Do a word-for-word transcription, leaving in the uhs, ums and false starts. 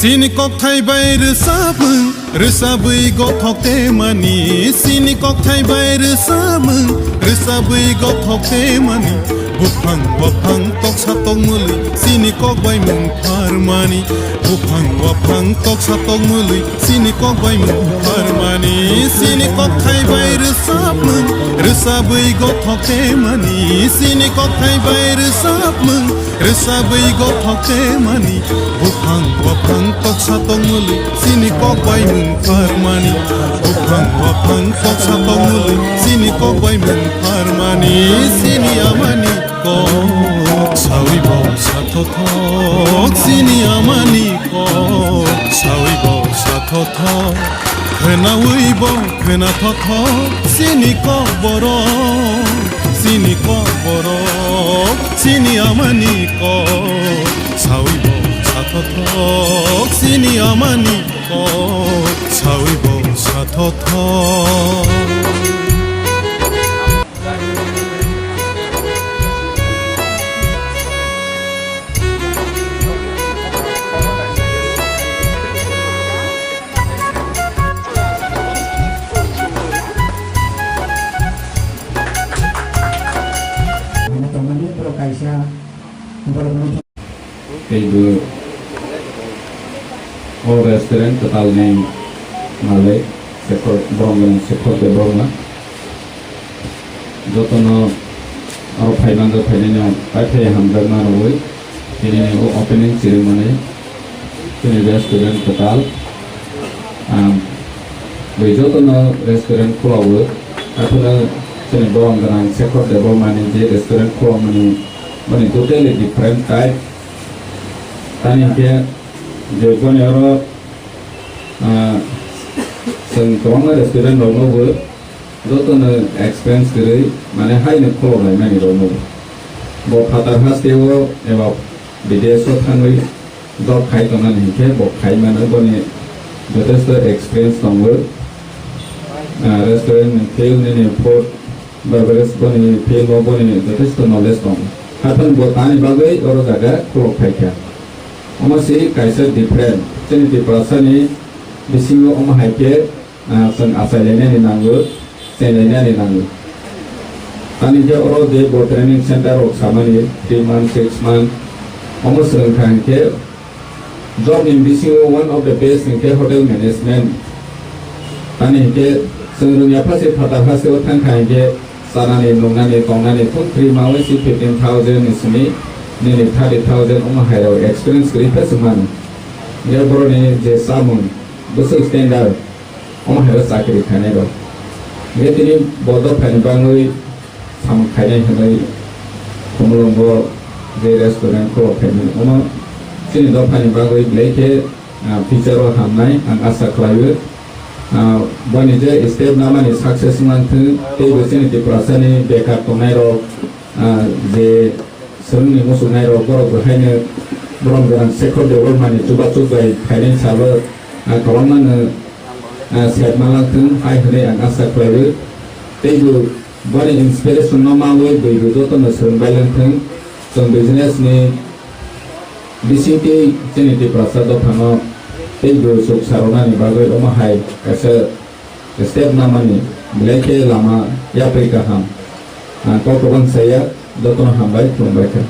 Chini kokthai bai rwchapmung, rwchabwi gothok temani. Chini kokthai bai rwchapmung, rwchabwi gothok temani. Buphang waphang toksa tokmwlwi, chini kok bai mung pharmani. Buphang waphang toksa tokmwlwi, chini kok bai mung pharmani. Chini kokthai bai rwchapmung, rwchabwi gothok temani. Chini kokthai bai rwchapmung, rwchabwi gothok temani. Buphang waphang toksa tokmwlwi, chini kok bai mung pharmani. Buphang waphang toksa tokmwlwi, chini kok bai mung pharmani. Chini amani kok sawi bo sathothok, chini amani kok sawi bo sathothok. Khwnawi bo khwnathothok, chini kokborok, chini kokborok, chini amani kok sawi bo sathothok, chini amani kok sawi bo sathothok. Tei bo o restaurant kwtalni malik Shekhar, borok ni Shekhar Debbarma. Jotono oro phaimanjak phainai no paithai hamjakma rwui tini ni o opening ceremony chini restaurant kwtal. Ang bai jotono restaurant khulao, aphano chini borok gwnang Shekhar Debbarma ni je restaurant khulokmani boni totally different type. Tani hwnkhe je boni oro, ah, chwng kwbangma restaurant rokno bo jotono experience kwrwi, mane, haino khulok laimani rokno bo. Bo phatar hasteo eba bidesh o thangwi job khai tongnani hinkhe bo khai mano, boni jotesto experience tongo. Ah, restaurant ni field nini food beverage boni field o boni jotesto knowledge tongo. Haphang bo tani bagwi oro jaga khulok phaikha. Omo se kaisa different. Chini Tiprasa ni bisingo omo hai khe, ah, chwng achai lainani nango, chai lainani nango. Tani khe oro je bo training center rok samani three month, six month, omo swrwng kha hinkhe job ni bisingo one of the best hinkhe hotel management. Tani hinkhe chwng rwngya pha se phatar hasteo thang kha hinkhe chanani, nungnani, tongnani phung free ma wi si fifteen thousand ni simi nini thirty thousand omo hai rok experience kwrwi khe chwng mano. Hinkhe borok ni je chamung bwswk standard, omo hai o chakri khainai rok. Hinkhe tini bo dophani bagwi samung khainai hwnwi Khumulwngo je restaurant khulok khaimani, omo chini dophani bagwi belai khe, ah, future o hamnai ang asa khlaio. Ah, boni je step namani success wngthung, teibo chini Tiprasani bekar tongnai rok, ah, je swrwngni muchungnai rok, borok bo haino borom gwnang Shekhar Debbarmani chubachu bai phainai salo, ah, kwbangmano, ah, sep ma langthung hai hwnwi ang asa khlaio. Teibo boni inspiration no manwi bwrwi jotono swrwng bai langthung. Chwng business ni bisingtwi chini Tiprasa dophano teibo chuk sarwnani bagwi omo hai kaisa step namani belai khe lama yapri kaham. Ang kok kwbang saya, jotono hambai, khulumbai kha.